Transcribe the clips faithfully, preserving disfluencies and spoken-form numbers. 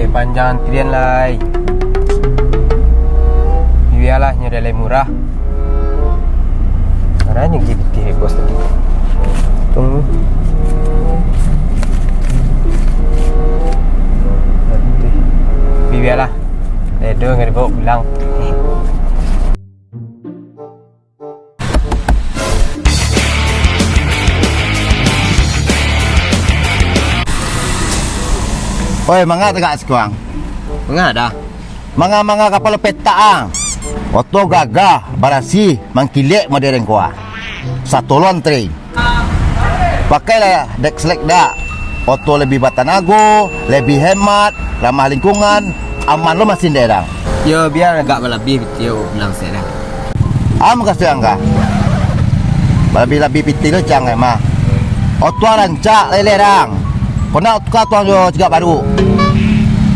Eh, panjang antrian lai. Bialah, nyo dah lai murah. Mana nyo gigi pitih bos tadi? Tunggu. Bialah. Edo nggak dibawa pulang. Oi, manga tagak sikuang? Manga dah. Manga-manga kapalo petak ang. Oto gagah, barasiah, mangkilek moderen ko ah. Satolon tren. Pakailah Dexlek dak. Oto lebih batanago, lebih hemat, ramah lingkungan, aman lo masin dek dang. Yo, bia agak balabiah pitih bilang sek dah. Ah, makasih angka. Balabiah-labiah pitih lo cang mah. Oto rancak leleh dang. Kona tukar tuang jo cigak baru.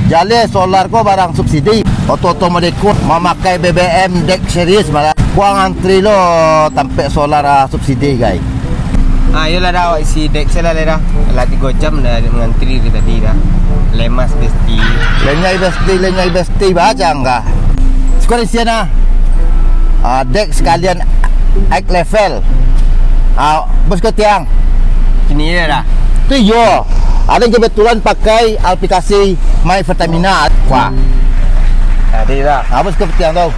Jaleh solar ko barang subsidi. Oto-oto modeko mamakai B B M Dex Series malah. Buang antri lo tampek solar, ah, subsidi, gai. Ah, iyolah dah, awak isi Dex lah, lah dah. Lah tigo jam dah mangantri dari tadi dah. Lemas besti. Lenyai besti, lenyai besti, bacang kah? Suka di sini ah. Ah, Dex sekalian high level. Ah, bos ko tiang. Kini ya dah. Tu iyo. Ada yang kebetulan pakai aplikasi My Pertamina. Wah. Tadi dah. Ah, bos ko tiang tau.